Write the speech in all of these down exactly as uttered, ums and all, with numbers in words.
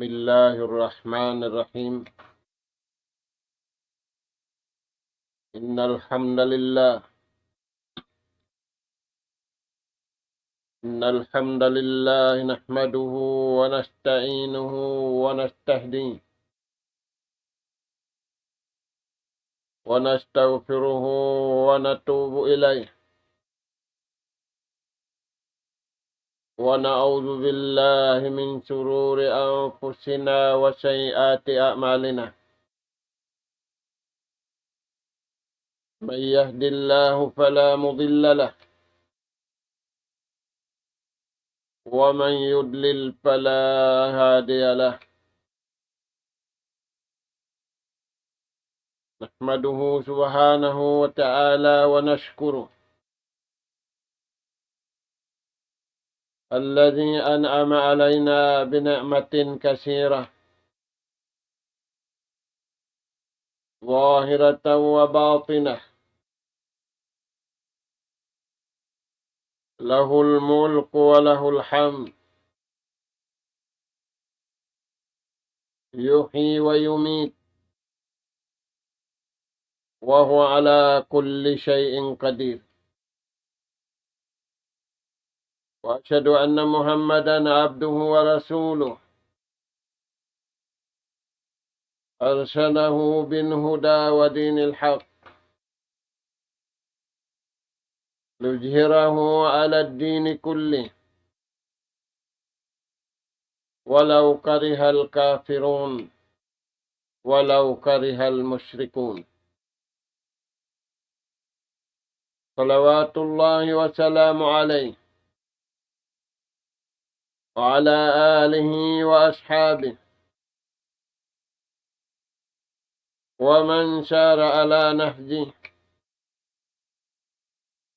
بسم الله الرحمن الرحيم. إن الحمد لله إن الحمد لله نحمده ونستعينه ونستهديه ونستغفره ونتوب إليه، ونعوذ بالله من شرور أنفسنا وسيئات أعمالنا. من يهد الله فلا مضل له، ومن يضلل فلا هادي له. نحمده سبحانه وتعالى ونشكره، الذي أنعم علينا بنعمة كثيرة ظاهرة وباطنة، له الملك وله الحمد، يحيي ويميت، وهو على كل شيء قدير. وأشهد أن محمدا عبده ورسوله، أرسله بالهدى ودين الحق ليظهره على الدين كله ولو كره الكافرون، ولو كره المشركون. صلوات الله وسلامه عليه وعلى آله وأصحابه ومن سار على نهجه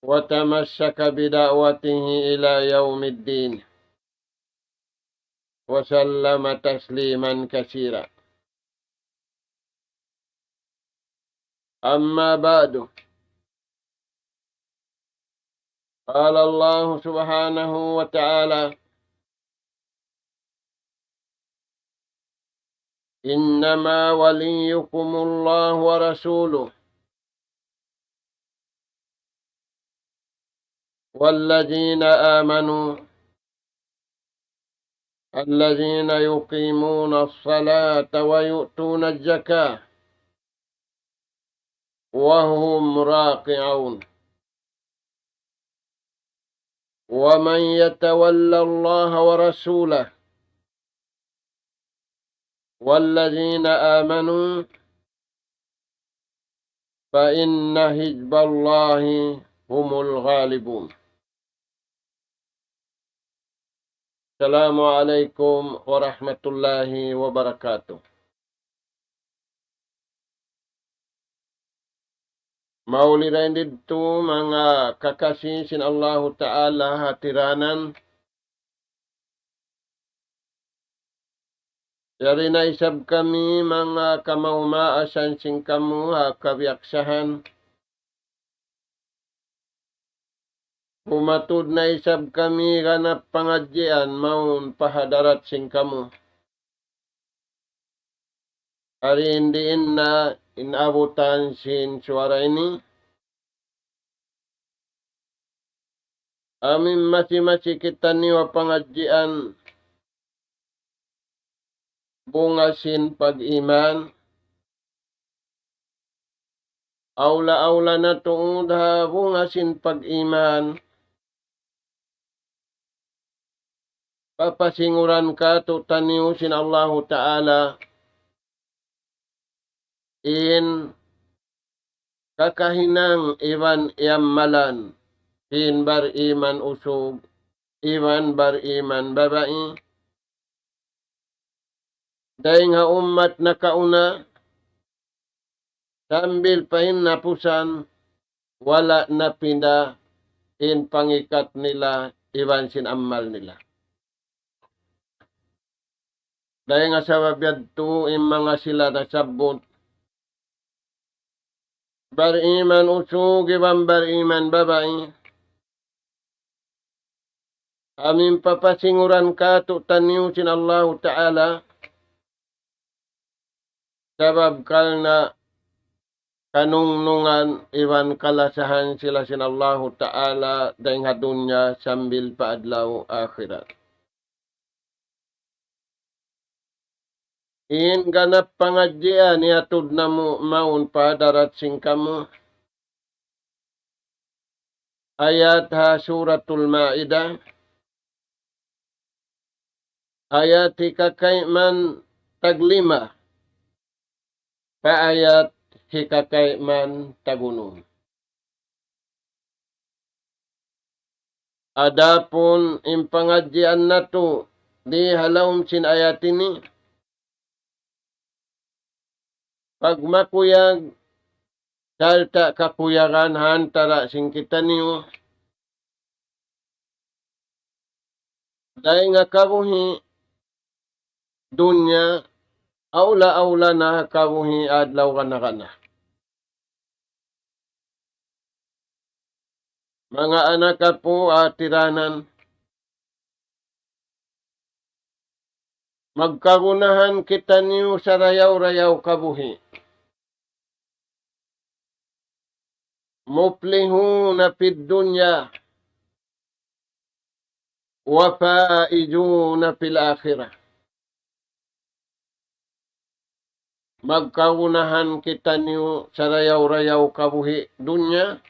وتمسك بدعوته إلى يوم الدين، وسلم تسليما كثيرا. أما بعد، قال الله سبحانه وتعالى: إنما وليكم الله ورسوله والذين آمنوا الذين يقيمون الصلاة ويؤتون الزكاة وهم راكعون. ومن يتول الله ورسوله والذين آمنوا فإن حزب الله هم الغالبون. السلام عليكم ورحمة الله وبركاته. Mauli dayn didtu manga kakasi sin Allahu Ta'ala hatiranan. Yari na isab kami manga kamaumaasan sin kamu ha kabiyaksahan. Bumatud na isab kami ganap pangadjian mawn pa hadarat sin kamu. Ari in diin na in abutan sin suwara ini. Amu in masi-masi kitaniyu ha pangadjian bunga sin pag-iman. Awla-awla na tuud ha bunga sin pag-iman. Papasinguran kātu'niyu sin Allahu Ta'ala in kakahinang iban iyammalan sin bariman usug iban bariman babai. Dayn ha ummat nakauna, sambil pa hinapusan, wala' napinda in pangikat nila iban sin ammal nila. Dayn ha sabab yadtu in manga sila nasabbut, bariman usug iban bariman babai, amu in papasinguran kātu'niyu sin Allahu Ta'ala, sabab karna' kanungnungan iban kalasahan sila sin Allahu Ta'ala dayn ha dunya sambil pa adlaw akhirat. In ganap pangadjian hiyatud namu' mawn pa hadarat sin kamu. Ayat ha Suratul Ma'idah. Ayat hikakayman taglima. Pa ayat hikakayman tagunum. Adapun in pangadjian natu' di ha lawm sin ayat ini, pagmakuyag sarta' kakuyagan ha antara' sin kitaniyu, dayn ha kabuhi' dunya, awla-awla na kabuhi' adlaw kana-kana. Manga anak apu' ha tiranan, magkagunahan kitaniyu sarayaw-rayaw kabuhi'. مفلحون في الدنيا وفائزون في الآخرة. Magkagunahan kitaniyu sarayaw-rayaw kabuhi' dunya.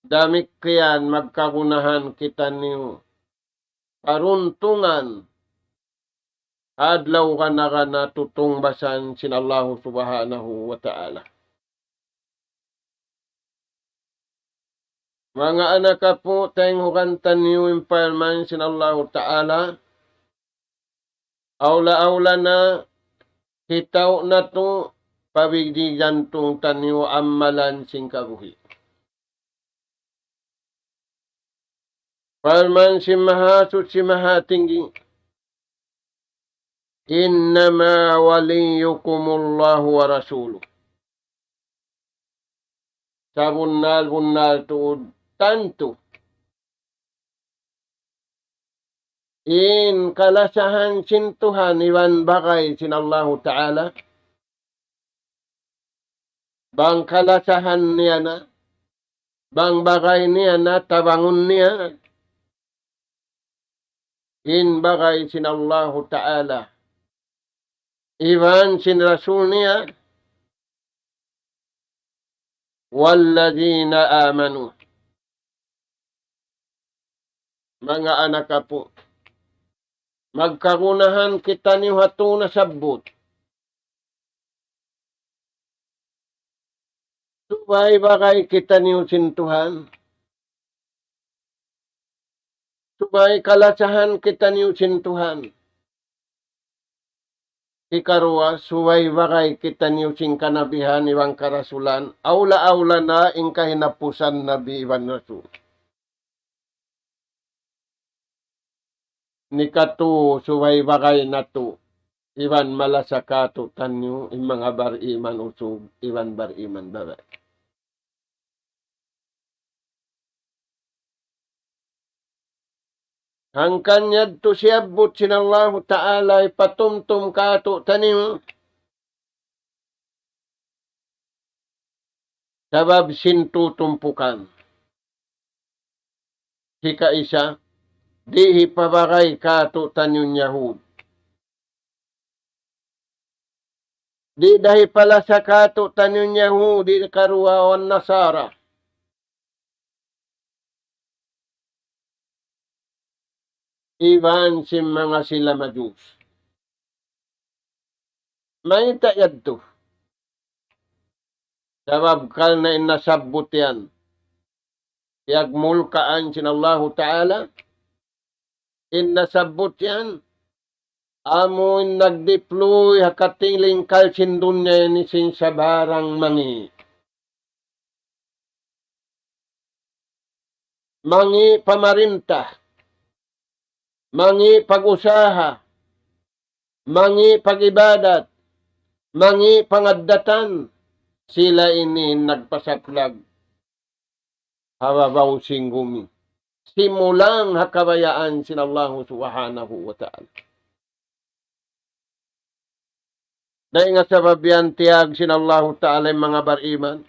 Damikkiyan magkagunahan kitaniyu paruntungan adlaw kana-kana tutungbasan sin Allahu Subhanahu wa Ta'ala. Manga anak apu', taynghugan taniyu in parman sin Allahu Ta'ala, awla-awla na kitaniyu natu' pabigdi jantung taniyu amalan sin kabuhi'. Parman sin Mahasuchi Mahatinggi, إنما وليكم الله ورسوله. Sabunnal-bunnal tuud tantu in kalasahan sin Tuhan iban bagay sin Allahu Ta'ala, bang kalasahan niya na, bang bagay niya na tabangun niya, in bagay sin Allahu Ta'ala iban sin Rasul niya, والذين آمنوا. Manga anak apu', magkagunahan kitaniyu ha tū nasabbut. Subay bagay kitaniyu sin Tuhan. Subay kalasahan kitaniyu sin Tuhan. Hikaruwa, subay bagay kitaniyu sin kanabihan iban karasulan, awla-awla na in kahinapusan nabi iban rasul. Hikatū, subay bagay natu' iban malasa kātu'niyu in manga bariman usug iban bariman babai. Hangkan yadtu siyabbut sin Allahu Ta'ala hipatumtum kātu'niyu sabab sin tū tumpukan. Hikaisa, di' hipabagay kātu'niyu in Yahud. Di' da hipalasa kātu'niyu in Yahudi, hikaruwa wan Nasara. Iban sin manga sila Majus. Mayta' yadtu? Sabab karna' in nasabbut yan, piyagmulkaan sin Allahu Ta'ala, in nasabbut yan, amu in nagdipluy ha katilingkal sin dunya ini sin sabarang mangi'. Mangi' pamarinta, mangi' pag-usaha, mangi' pag-ibadat, mangi' pangaddatan, sila ini in nagpasaplag ha babaw sin gumi. Simulang ha kabayaan sin Allahu Subhanahu wa Ta'ala. Dayn ha sabab yan tiyawag sin Allahu Ta'ala in manga bariman.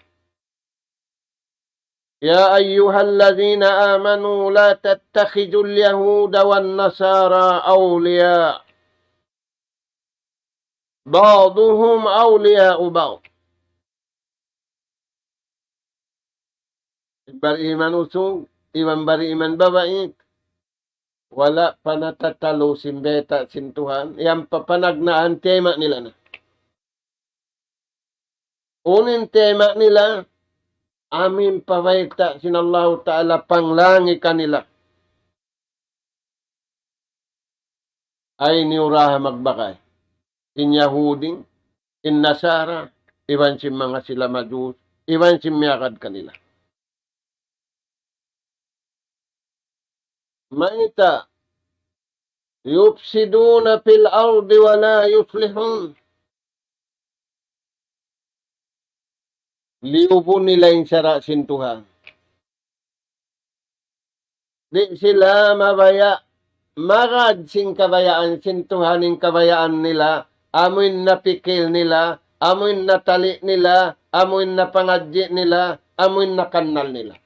يا أيها الذين آمنوا لا تتخذوا اليهود والنصارى أولياء بعضهم أولياء بعض. Bariman usug, iban bariman babai, wala' panatatalu sin bayta' sin Tuhan, yan pa panagnaan tema nila na. Unu in tema nila, amu in pabayta' sin Allahu Ta'ala panglangi kanila. Ay niyu ra ha magbakay. In Yahudi, in Nasara, iban sin manga sila Majus, iban sin miyagad kanila. Mayta', يفسدون في الأرض ولا يصلحون. Liyubun nila in sara' sin Tuhan. Di' sila mabaya' magad sin kabayaan sin Tuhan, in kabayaan nila, amu in napikil nila, amu in natali' nila, amu in napangadji' nila, amu in nakannal nila.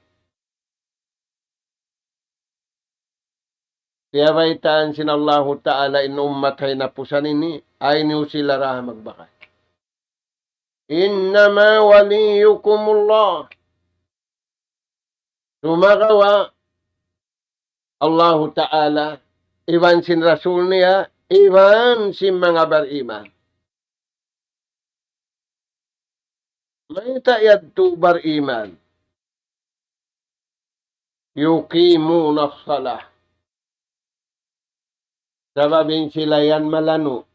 Piyabaytaan sin Allahu Ta'ala in ummat ha hinapusan ini, ay niyu sila ra ha magbakay. إنما وليكم الله. Sumagawa' Allahu Ta'ala, iban sin Rasul niya, iban sin manga bariman. Mayta' yadtu bariman? يقيمون الصلاة. Sabab in sila yan malanu'.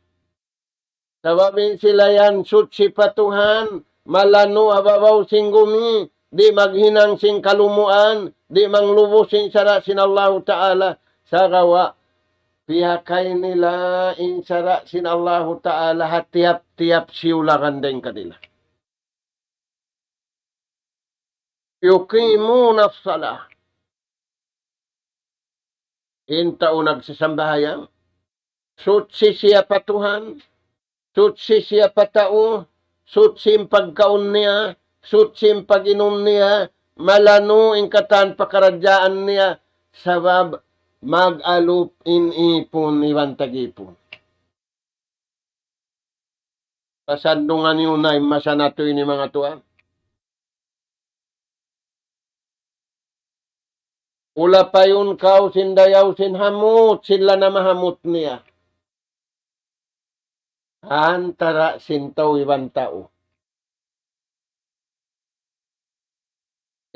Sabab in sila yan suchi pa Tuhan, malanu' ha babaw sin gumi, di' maghinang sin kalumuan, di' manglubu sin sara' sin Allahu Ta'ala, sagawa' piyakay nila in sara' sin Allahu Ta'ala ha tiyap-tiyap siyulagan dayn kanila. يقيمون الصلاة. In tau nagsasambahayang, suchi siya pa Tuhan, suchi siya pa tau, suchi in pagkaun niya, suchi in pag-inum niya, malanu' in katan pakaradjaan niya, sabab mag-alup in ipun iban tag-ipun. Pasandungan niyu na in masa natu' ini, manga tuwan. Ulapayun kaw sin dayaw sin hamut, sila na mahamut niya. Ha antara' sin tau iban tau.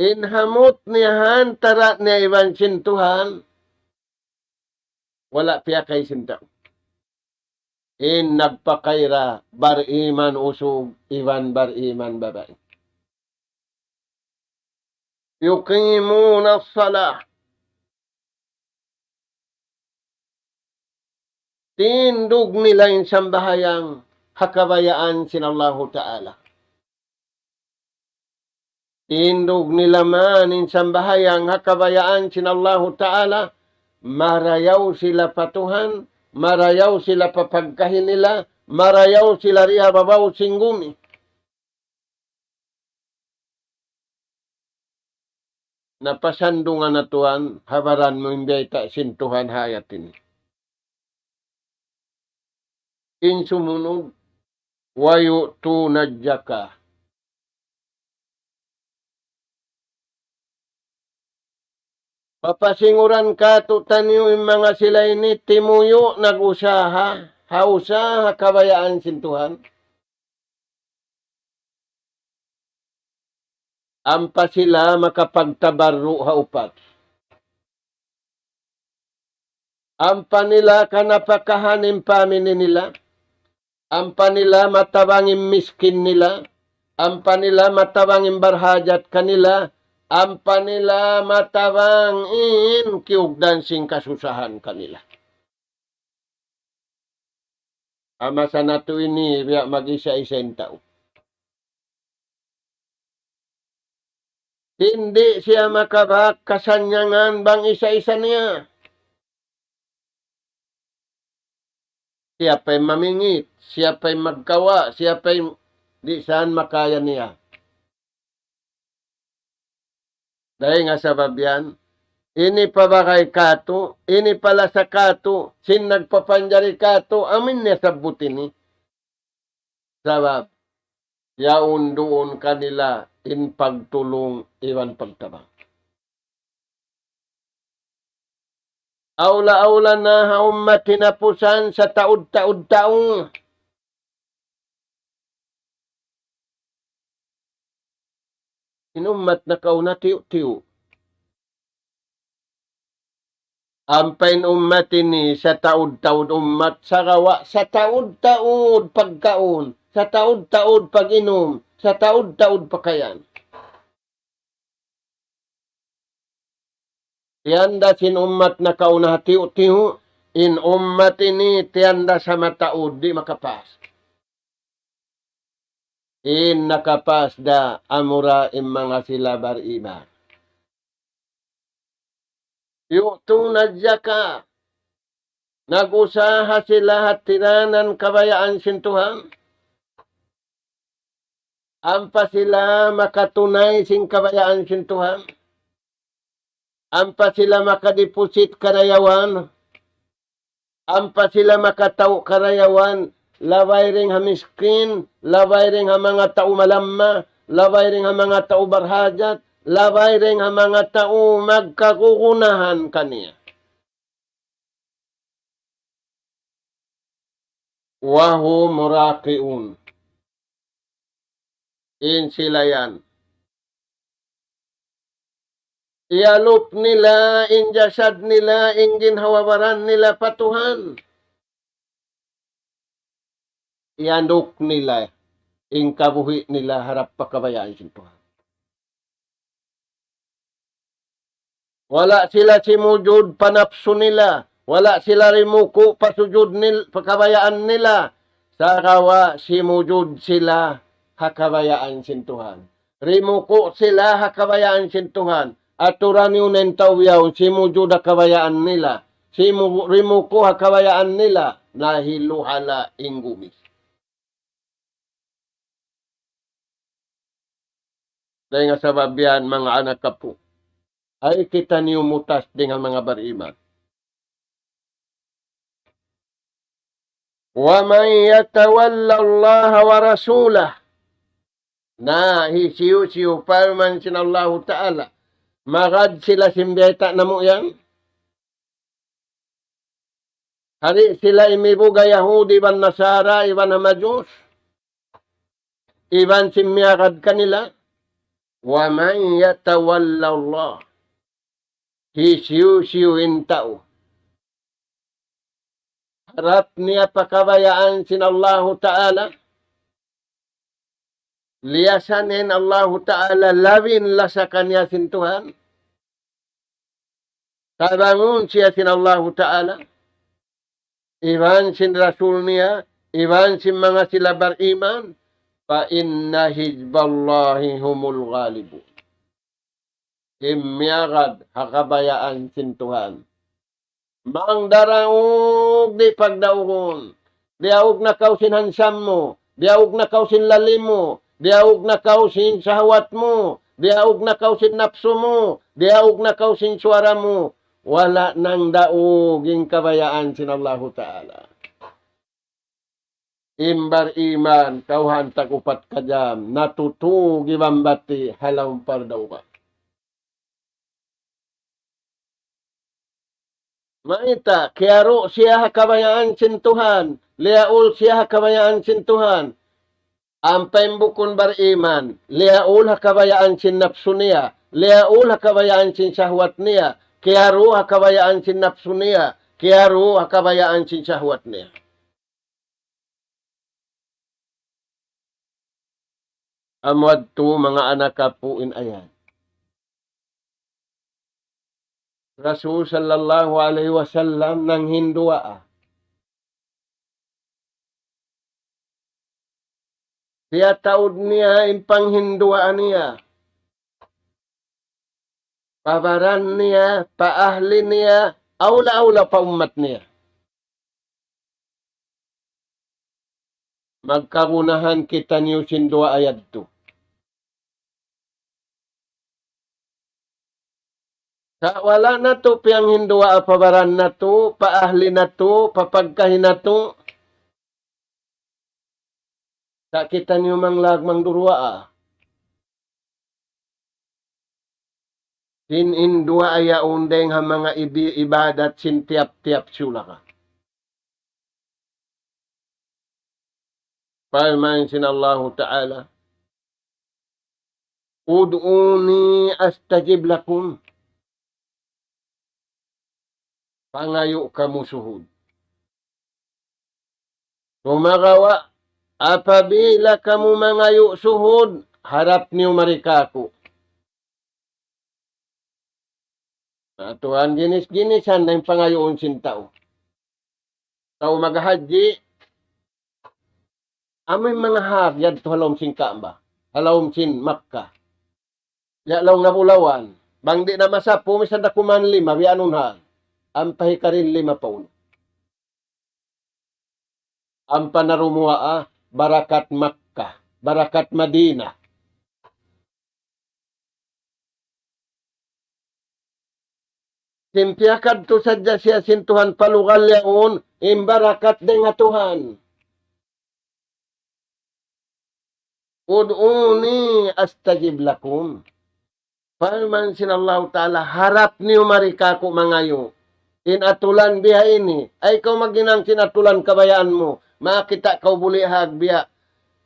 In hamut niya ha antara' niya iban sin Tuhan, wala' piyakay sin tau. In nagpakay ra bariman usug iban bariman babai. يقيمون الصلاة. Tindug nila in sambahayang ha kabayaan sin Allahu Ta'ala. Tindug nila man in sambahayang ha kabayaan sin Allahu Ta'ala, marayaw sila pa Tuhan, marayaw sila pa pagkahi nila, marayaw sila di ha babaw sin gumi. Na pasandungan na tuwan, ha baran mu in biyayta' sin Tuhan ha ayat ini. In sumunud, ويؤتون الزكاة. Papasinguran kātu'niyu in manga sila ini timuyu' nag-usaha, ha usaha kabayaan sin Tuhan. Ampa sila makapagtabarru' ha upat. Ampa nila kanapakahan in pamili nila. Ampa nila matabang in miskin nila. Ampa nila matabang in barhajat kanila. Ampa nila matabang in kiyugdan sin kasusahan kanila. Ha masa natu' ini, biya' mag-isa-isa in tau. Di' siya makabak kasannyangan bang isa-isa niya. Siya pa in mamingit, siya pa in magkawa', siya pa in di' saan makaya niya. Dayn ha sabab yan, ini pa bagay katu', ini pa lasa katu', sin nagpapanjari katu', amu in niya sabbut ini. Sabab, yaun duun kanila in pagtulung iban pagtabang. Awla-awla na ha ummat hinapusan sataud-taud tau. In ummat nakauna tiyu'-tiyu'. Ampa in ummat ini sataud-taud ummat, sagawa' sataud-taud pagkaun, sataud-taud pag-inum, sataud-taud pakayan. Tiyanda sin ummat nakauna ha tiyu'-tiyu', in ummat ini tiyanda sa mataud di' makapas. In nakapas da amura in manga sila bariman. يؤتون الزكاة. Nag-usaha sila ha tiranan kabayaan sin Tuhan. Ampa sila makatunay sin kabayaan sin Tuhan. Ampa sila makadeposit karayawan. Ampa sila makatau karayawan. Labay dayn ha miskin, labay dayn ha manga tau malamma, labay dayn ha manga tau barhajat, labay dayn ha manga tau magkagunahan kaniya. وهم راكعون. In sila yan. Iyalup nila in jasad nila, in ginhawa-baran nila pa Tuhan. Iyanduk nila in kabuhi' nila harap pa kabayaan sin Tuhan. Wala' sila simujud pa napsu nila. Wala' sila rimuku' pa sujud nil-, pa kabayaan nila. Sagawa' simujud sila ha kabayaan sin Tuhan. Rimuku' sila ha kabayaan sin Tuhan. Aturan niyu na in tau yaun simujud ha kabayaan nila. Simu-, rimuku' ha kabayaan nila. Nahiluhala' in gumi. Dayn ha sabab yan, manga anak apu', ayaw kitaniyu mutas dayn ha manga bariman. ومن يتول الله ورسوله. Na, hisiyu-siyu, parman sin Allahu Ta'ala, magad sila sin bayta' namu' yan. Di' sila imibug ha Yahudi iban Nasara iban ha Majus iban sin miyagad kanila. ومن يتول الله. Hisiyu-siyu in tau harap niya pa kabayaan sin Allahu Ta'ala, liyasan in Allahu Ta'ala labi in lasa kaniya sin Tuhan. Tabangun siya sin Allahu Ta'ala, iban sin Rasul niya, iban sin manga sila bariman, فإن حزب الله هم الغالبون. In miyagad ha kabayaan sin Tuhan, mangdaraug di' pagdaugun. Diyaug na kaw sin hansam mu, diyaug na kaw sin lalim mu, diyaug na kaw sin sahwat mu, diyaug na kaw sin napsu mu, diyaug na kaw sin suwara mu. Wala' nangdaug in kabayaan sin Allahu Ta'ala. In bariman, kawhaan tag upat ka jam, natutug iban bati' ha lawm pardaugan. Mayta', kiyaru' siya ha kabayaan sin Tuhan, liyaul siya ha kabayaan sin Tuhan. Ampa in bukun bariman, liyaul ha kabayaan sin napsu niya, liyaul ha kabayaan sin sahwat niya, kiyaru' ha kabayaan sin napsu niya, kiyaru' ha kabayaan sin sahwat niya. Amu yadtu manga anak apu' in ayat. Rasul sallallahu alayhi wasallam nanghinduwaa. Piyataud niya in panghinduwaa niya pa baran niya, pa ahli niya, awla-awla pa ummat niya. Magkagunahan kitaniyu sin duwaa yadtu. Sa' wala' natu' piyanghinduwaa pa baran natu', pa ahli natu', pa pagkahi natu'. Sa' kitaniyu manglag mangduruwaa. Sin in duwaa yaun dayng ha manga ibi-, ibadat sin tiyap-tiyap siyulakan. Parman sin Allahu Ta'ala, "Ud'uni astajib lakum." Pangayu' kamu suhud. Sumagawa', apabila kamu mangayu' suhud, harap niyu mari kāku'. Na, Tuhan, ginis-ginisan na in pangayuun sin tau. Tau maghajji, amu in manga hag yadtu ha lawm sin Ka'bah, ha lawm sin Makkah. Ya laung na bulawan. Bang di' na masapu, misan da kuman lima, biya' anun hag. Ampa hikari lima pa unu. Ampa na rumuwaa, barakat Makkah, barakat Madinah. Sin piyakadtu sadja siya sin Tuhan pa lugal yaun, in barakat dayn ha Tuhan. "Ud'uni astajib lakum." Parman sin Allahu Ta'ala, harap niyu mari kāku' mangayu'. In atulan biya' ini, ay kaw maghinang sin atulan kabayaan mu, makakita' kaw buli' hag biya',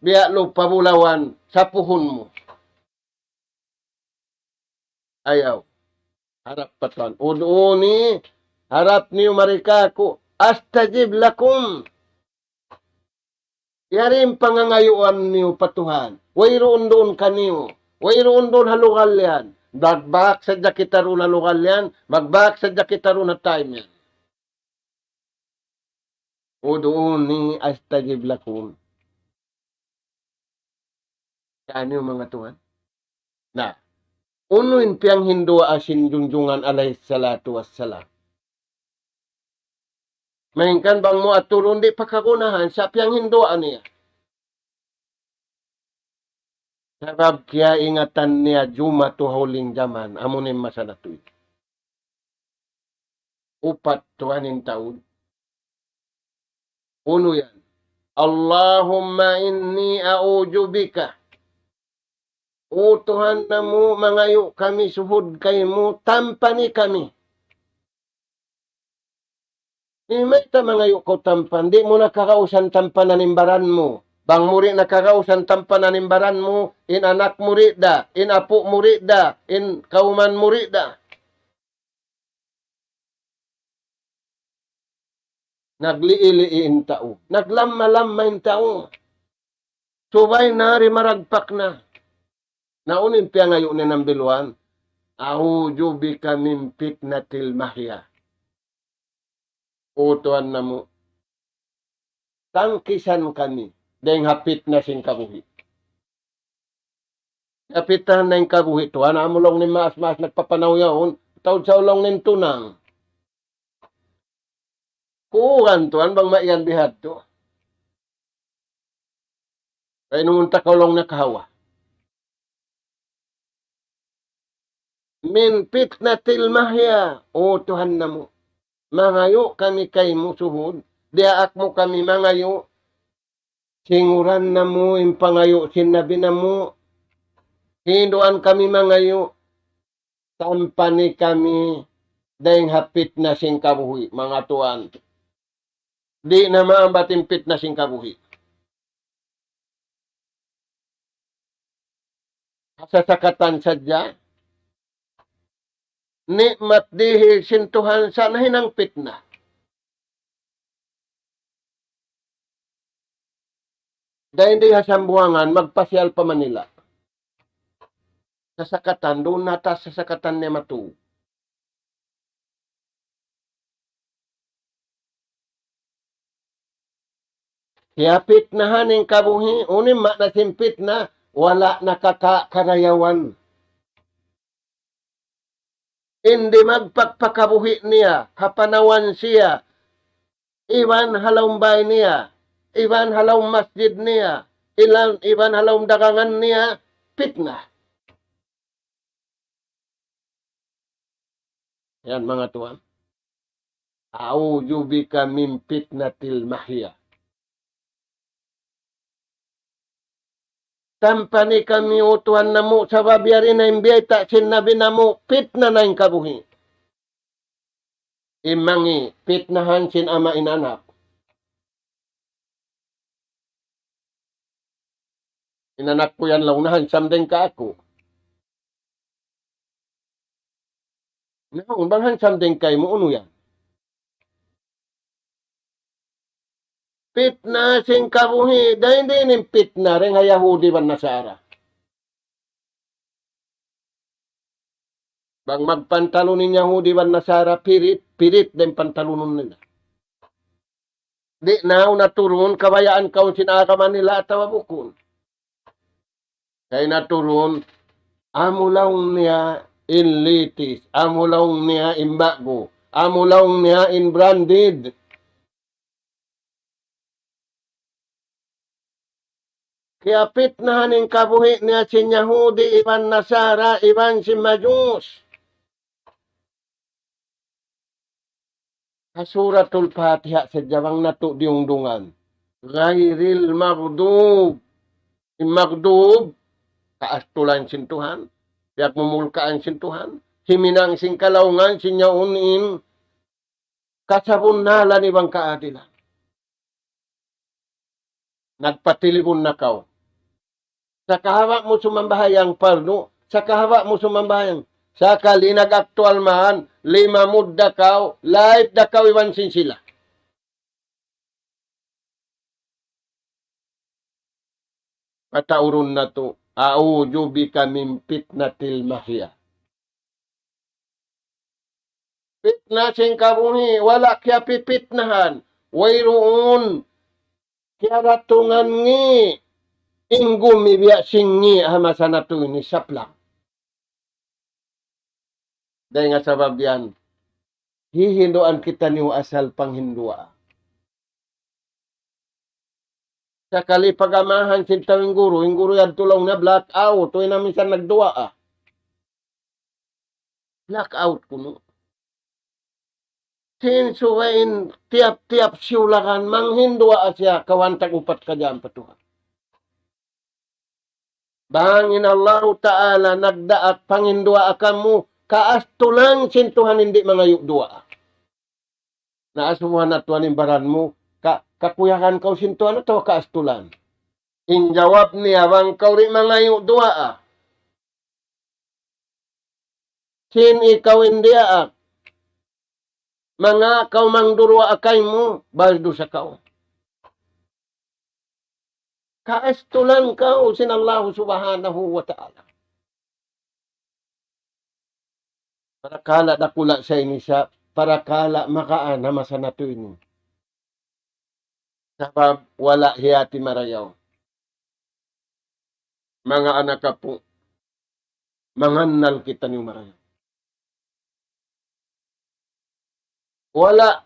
biya' lupa bulawan, sapuhun mu. Ayaw. Harap pa Tuhan. "Ud'uni," harap niyu mari kāku', "astajib lakum." Yari in pangangayuan niyu pa Tuhan. Wayruun duun kaniyu. Wayruun duun ha lugal yan. Magbak sadja kita duun ha lugal yan. Magbak sadja kita duun ha time yan. "Ud'uni astajib lakum." Kaniyu manga Tuhan. Na, unu in piyanghinduwaa sin Junjungan alayhi salatu wassalam? Malayngkan bang mu aturun di' pa kagunahan, sa' piyanghinduwaa niya. Sabab kiyaingatan niya jumatu ha huling jaman, amu in masa natu' ini. Upat tuwan in taud. Unu yan? "Allahumma inni a'udhu bika." O Tuhan namu', mangayu' kami suhud kaymu, tampani kami. Di' mayta' mangayu' kaw tampan, di' mu na kagausan tampanan in baran mu. Bang mu di' na kagausan tampanan in baran mu, in anak mu di' da, in apu' mu di' da, in kawman mu di' da. Naglii-lii in tau. Naglamma-lamma in tau. Subay na di' maragpak na. Na unu in piyangayu' niya number one? "A'udhu bika min fitnatil mahya." O Tuhan namu', tangkisan kami dayng ha pitna sin kabuhi'. Kapitahan na in kabuhi' tuwan, amu laung niya maas-maas nagpapanaw yaun, taud sa laung niya tunang. Kuwan tuwan bang maiyan bihadtu. Kay nung unta kaw laung niya kahawa. Min fitnatil mahya, O Tuhan namu'. Mangayu' kami kaymu suhud, diyaak mu kami mangayu', sin uran namu', in pangayu' sin Nabi namu', hinduan kami mangayu', tampani kami dayng ha pitna sin kabuhi', manga tuwan. Di' na maambat in pitna sin kabuhi'. Sasakatan sadja, ni'mat dihil sin Tuhan sa' nahinang pitna. Dayn di ha Sambuwangan, magpasiyal pa Manila. Sasakatan, duun na ta sasakatan niya matu. Kiyapitnahan in kabuhi', unu in maana sin pitna, wala' nakakarayawan. In di' magpakpakabuhi' niya, ha panawan siya, iban ha lawm bāy niya, iban ha lawm masjid niya, ilan, iban ha lawm dagangan niya, pitna. Yan, manga tuwan. أعوذ بك من فتنة المحيا. Tampani kami, O Tuhan namu', sabab yari na in biyayta' sin Nabi namu', pitna na in kabuhi'. Imangi, pitnahan sin ama' in anak. In anak ku yan laung niya handsome dayn kāku'. Naung, bang handsome dayn kaymu, unu yan? Pitna sin kabuhi', dayn di in pitna dayn ha Yahudi iban Nasara. Bang magpantalun in Yahudi iban Nasara, pirit, pirit dayn pantalunun nila. Di' na naturun, kabayaan kaw sin agama nila atawa bukun. Kay naturun, amu laung niya in litis, amu laung niya in ba'gu, amu laung niya in branded. Kiyapitnahan in kabuhi' niya sin Yahudi, iban Nasara, iban sin Majus. Ha Suratul Fatiha sadja bang natu' diyungdungan. غير المغضوب. In maghdub, kaastulan sin Tuhan, piyagmumulkaan sin Tuhan, himinang sin kalaungan sin yaun in kasabunnalan iban kaadilan. Nagpatilibun na kaw. Sa' kahaba' mu sumambahayang pardu, sa' kahaba' mu sumambahayang. Sakali nag-aktual man, limamud da kaw, live da kaw iban sin sila. Pataurun natu', أعوذ بك من فتنة المحيا. Pitna sin kabuhi', wala' kiyapipitnahan. Wayruun kiyaratungan ngi' in gumi biya' sin ngi' ha masa natu' ini saplang. Dayn ha sabab yan, hihinduan kitaniyu asal panghinduwaa. Sakali pag-amahan sin tau in guru, in guru yadtu laung niya black out, way na minsan nagduwaa. Black out kunu'. Sin subay in tiyap-tiyap siyulakan, manghinduwaa siya, kawhaan tag upat ka jam pa Tuhan. Bang in Allahu Ta'ala nagdaak panghinduwaa kamu, kaastulan sin Tuhan in di' mangayu' duwaa. Na asubuhan na Tuhan in baran mu, ka-, kakuyagan kaw sin Tuhan atawa kaastulan? In jawab niya, bang kaw di' mangayu' duwaa. Sin ikaw in diyaak. Manga kaw mangduruwaa kaymu, bayad dusa kaw. Kaastulan kaw sin Allahu Subhanahu wa Ta'ala. Parakala' dakula' sa ini sa, parakala' makaan ha masa natu' ini. Sabab wala' hiyati marayaw. Manga anak apu', mangannal kitaniyu marayaw. Wala'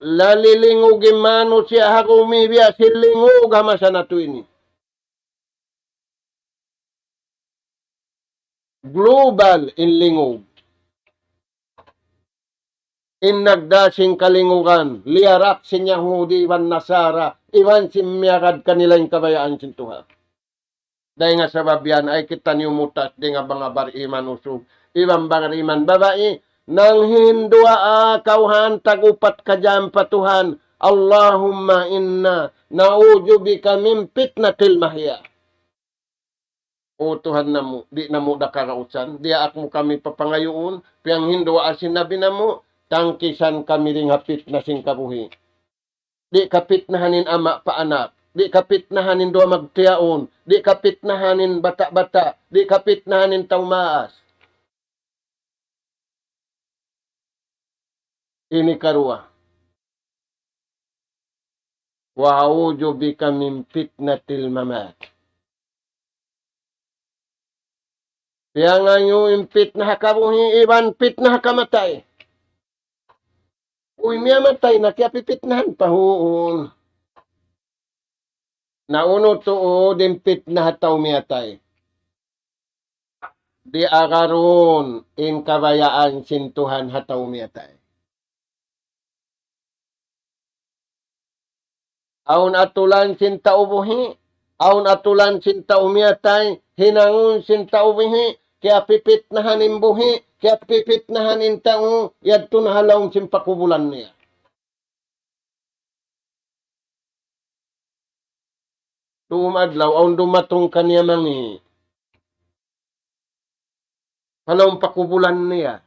lalilingug in manusiya' ha gumi biya' sin lingug ha masa natu' ini. Global in lingug. In nagdā sin kalingugan, liyarak sin Yahudi iban Nasara, iban sin miyagad kanila in kabayaan sin Tuhan. Dayn ha sabab yan, ayaw kitaniyu mutas dayn ha manga bar-iman usug, iban bar-iman babai, nanghinduwaa kaw hantang upat ka jam pa Tuhan, اللهم إنا نعوذ بك من فتنة المحيا. O Tuhan namu', di' namu' da karausan, diyaak mu kami papangayuun, piyanghinduwaa sin Nabi namu', tangkisan kami dayn ha pitna sin kabuhi'. Di' kapitnahan in ama' pa anak, di' kapitnahan in duwa magtiyaun, di' kapitnahan in bata'-bata', di' kapitnahan in tau maas. Ini karuwa. وأعوذ بك من فتنة الممات. Piyangayu' in pitna ha kabuhi' iban pitna ha kamatay. Uy, miyamatay na, kiyapipitnahan pa huun. Na unu tuud in pitna ha tau miyatay? Di' agarun in kabayaan sin Tuhan ha tau miyatay. Awn atulan sin tau buhi', awn atulan sin tau miyatay, hinangun sin tau buhi', kiyapipitnahan in buhi', kiyapipitnahan in tau, yadtu na ha lawm sin pakubulan niya. Dum adlaw, awn dumatung kaniya mangi'. Ha lawm pakubulan niya.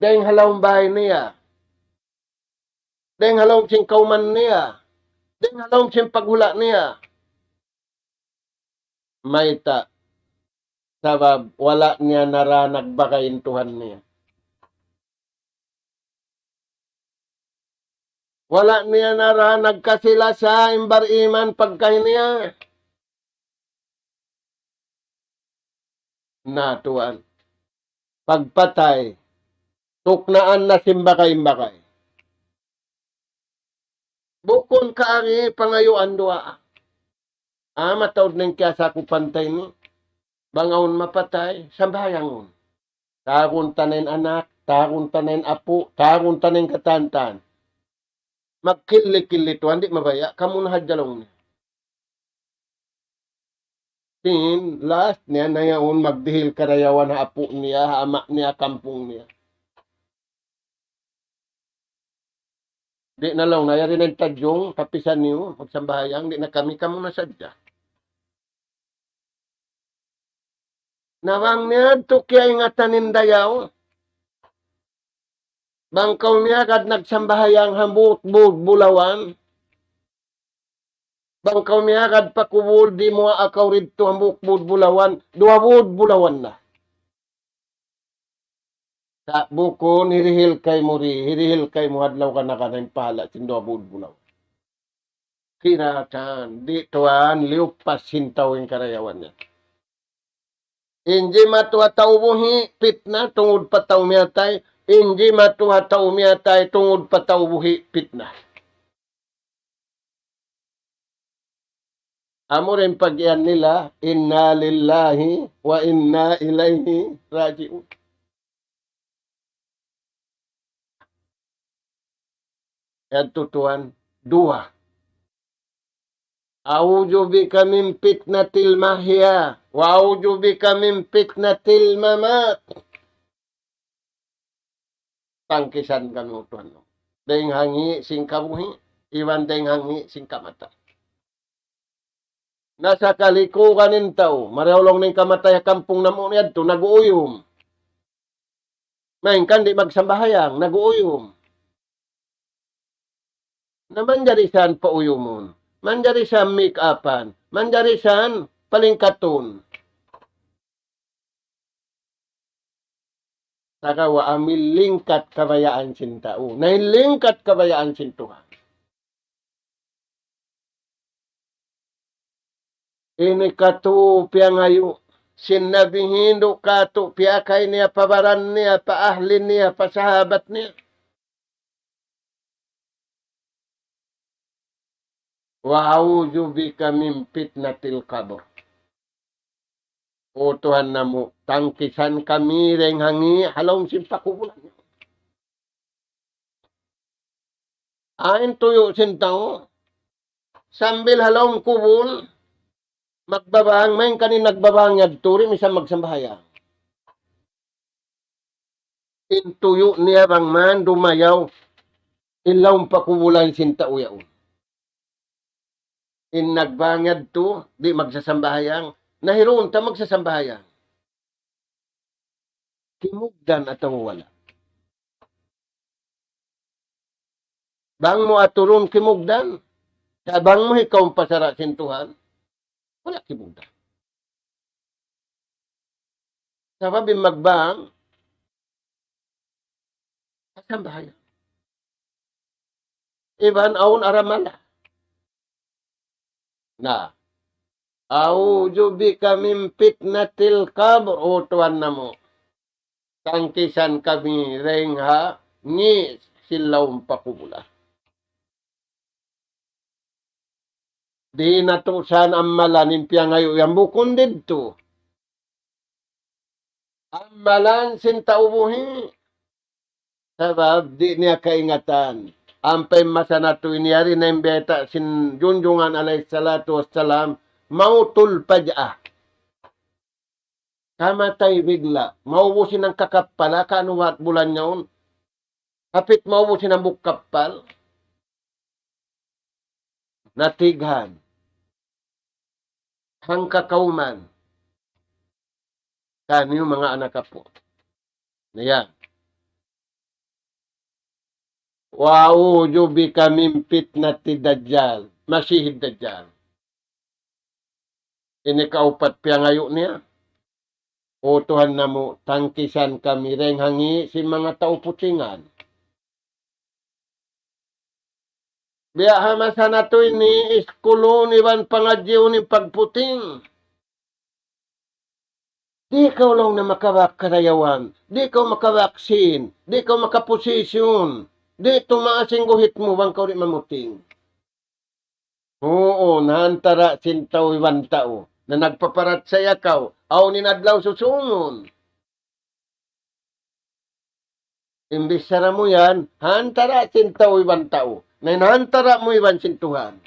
Dayng ha lawm bay niya. Dayng ha lawm sin kawman niya. Dayng ha lawm sin paghula' niya. Mayta'? Sabab wala' niya na ra nagbagay in Tuhan niya. Wala' niya na ra nagkasi-lasa in bar-iman pagkahi niya. Na tuwan. Pagpatay, tuknaan na sin bagay-bagay. Bukun kaagi pangayuan duwaa. Ah, mataud na in kiyasakupan ta ini. Bang awn mapatay, sambahayangun. Tagun ta na in anak, tagun ta na in apu', tagun ta na in katan-katan. Magkilli-killi tuwan, di' mabaya', kamu na hadja laung niya. Sin last niya na yaun magdihil karayawan ha apu' niya, ha ama' niya, kampung niya. Di' na laung niya, yari na in tadjung, kapisan niyu, magsambahayang, di' na kami, kamu na sadja. Na bang niyadtu kiyaingatan in dayaw. Bang kaw miyagad nagsambahayang hambuuk bu-, bulawan. Bang kaw miyagad pa kubul di' mu akaw didtu hambuuk bu-, bulawan, duwa bu-, bulawan na. Sa' bukun hirihil kaymu di, hirihil kaymu adlaw kana-kana in pahala' sin duwa bu-, bulawan. Kira' kan, di' tuwan liyupas sin tau in karayawan niya. In jimatu ha tau buhi', pitna, tungud pa tau miyatay. In jimatu ha tau miyatay, tungud pa tau buhi', pitna. Amu ra in pag-iyan nila, "Inna lillahi wa inna ilayhi raji'un." Yadtu tuwan, duwa. "A'udhu bika min fitnatil mahya, wa a'udhu bika min fitnatil mamat." Tangkisan kami, O Tuhan. Dayng ha ngi' sin kabuhi', iban dayng ha ngi' sin kamatay. Na sakali kugan in tau, marayaw laung niya in kamatay ha kampung namu' yadtu, nag-uuyum. Malayngkan di' magsambahayang, nag-uuyum. Na manjari san pauyumun, manjari san make-upan, manjari san palingkatun. Sagawa' amu in lingkat kabayaan sin tau. Na in lingkat kabayaan sin Tuhan. Ini katu' piyangayu' sin Nabi hindu' katu' piyakay niya pa baran niya, pa ahli niya, pa sahabat niya. "Wa a'udhu bika min fitnatil qabr." O Tuhan namu', tangkisan kami dayng ha ngi' ha lawm sin pakubulan. Ain tuyu' sin tau, sambil ha lawm kubul, magbabang, malayngkan in nagbabang yadtu, di' misan magsambahayang. In tuyu' niya bang man dumayaw, in lawm pakubulan sin tau yaun. In nagbang yadtu, di' magsasambahayang, na hirun ta magsasambahayang. Kimugdan atawa wala'? Bang mu aturun kimugdan, sa' bang mu hikaun pa sara' sin Tuhan, wala' kimugdan. Sabab in magbang, sambahayang. Iban awn aramala. Na. "A'udhu bika min fitnatil qabr," o Tuhan namu'. Tangkisan kami dayng ha ngi' sin lawm pakubulan. Di' natu' san ammalan in piyangayu' yan bukun didtu. Ammalan sin tau buhi'. Sabab di' niya kaingatan. Ampa in masa natu' ini yari na in bayta' sin junjungan alayhi salatu wassalam, mautul faj'ah. Kamatay bigla'. Maubus in hangka kappal, ha, kanu wat bulan yaun. Hapit maubus in hambuuk kappal. Natighan. Hangka kawman. Kaniyu manga anak apu'. Na yan. وأعوذ بك من فتنة الدجال، مسيح الدجال. Ini kaupat piyangayu' niya. O Tuhan namu', tangkisan kami dayng ha ngi' sin manga tau putingan. Biya' ha masa natu' ini, iskulun iban pangadjiun in pagputing. Di' kaw laung na makabak karayawan, di' kaw makabak sin, di' kaw makaposisyon, di' tumaas in guhit mu bang kaw di' mamuting. Uu, na ha antara' sin tau iban tau, na nagpaparachaya kaw, awn in adlaw susungun. In bichara mu yan, ha antara' sin tau iban tau, na in ha antara' mu iban sin Tuhan.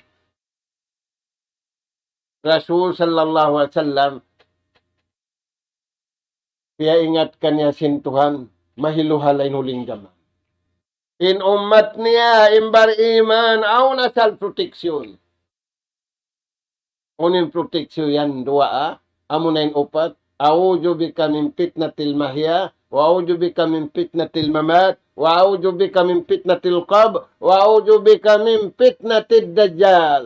Rasul sallallahu alayhi wasallam, piyaingat kaniya sin Tuhan, mahilu-hala in huling jaman. In ummat niya, in bariman, awn asal protection. Unu in protection yan duwaa, amuna in upat, أعوذ بك من فتنة المحيا، وأعوذ بك من فتنة الممات، وأعوذ بك من فتنة القبر، وأعوذ بك من فتنة الدجال.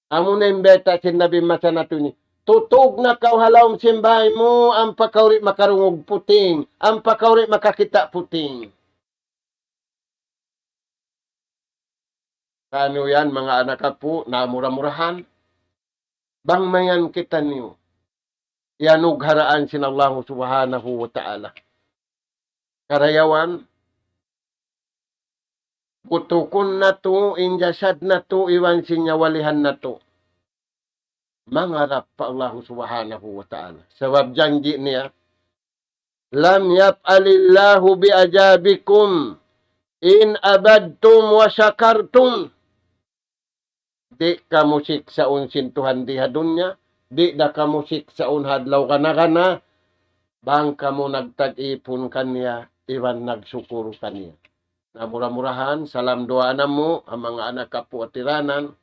Amuna in bayta' sin Nabi masa natu' ini. Tutug na kaw ha lawm sin bāy mu, ampa kaw di' makarungug puting, ampa kaw di' makakita' puting. Kaniyu yan, manga anak apu', na mura-murahan. Bang mayan kitaniyu iyanugharaan sin Allahu Subhanahu wa Ta'ala karayawan, butukun natu' in jasad natu' iban sin nyawalihan natu'. Mangarap pa Allahu Subhanahu wa Ta'ala. Sabab janji' niya, لم يفعل الله بعذابكم إن عذبتم وشكرتم. Di' kamu siksaun sin Tuhan di ha dunya, di' da kamu siksaun ha adlaw kana-kana, bang kamu nagtag-ipun kaniya, iban nagsukur kaniya. Na mura-murahan, salam duwaa namu', ha manga anak apu' atiranan,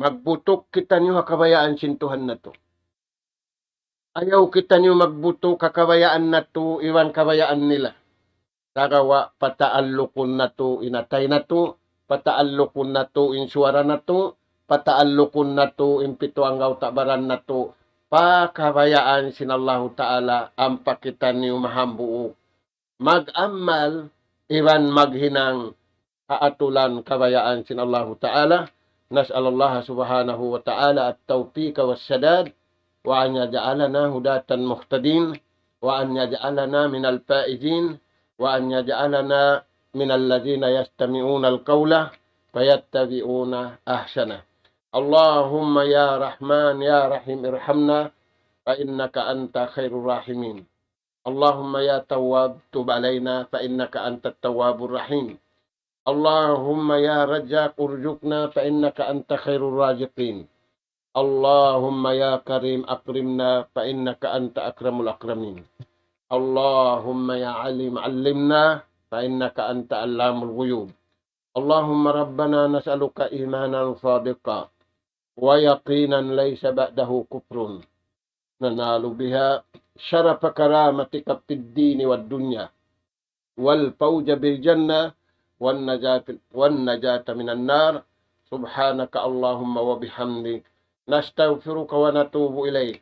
magbutuk kitaniyu ha kabayaan sin Tuhan natu'. Ayaw kitaniyu magbutuk ha kabayaan natu' iban kabayaan nila. Sagawa' pataallukun natu' in atay natu', pataallukun natu' in suwara natu', pataallukun natu' in pitu anggawta' baran natu', pa kabayaan sin Allahu Ta'ala ampa kitaniyu mahambuuk mag-amal iban maghinang ha atulan kabayaan sin Allahu Ta'ala. نسأل الله سبحانه وتعالى التوفيق والسداد، وأن يجعلنا هداة مهتدين، وأن يجعلنا من الفائزين، وأن يجعلنا من الذين يستمعون القول فيتبعون أحسنه. اللهم يا رحمن يا رحيم ارحمنا فإنك أنت خير الراحمين. اللهم يا تواب تب علينا فإنك أنت التواب الرحيم. اللهم يا رزاق ارزقنا فإنك أنت خير الرازقين. اللهم يا كريم أكرمنا فإنك أنت أكرم الأكرمين. اللهم يا عليم علمنا فإنك أنت علام الغيوب. اللهم ربنا نسألك إيمانا صادقا ويقينا ليس بعده كفر ننال بها شرف كرامتك في الدين والدنيا والفوز بالجنة والنجاة، والنجاة من النار. سبحانك اللهم وبحمدك، نستغفرك ونتوب إليك.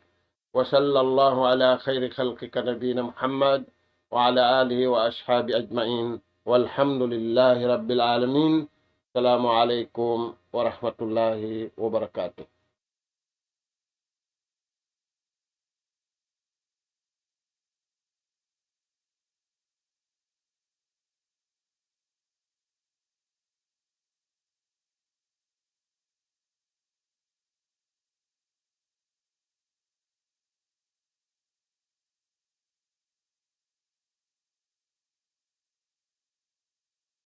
وصلى الله على خير خلقك نبينا محمد وعلى آله وأصحابه أجمعين. والحمد لله رب العالمين. السلام عليكم ورحمة الله وبركاته.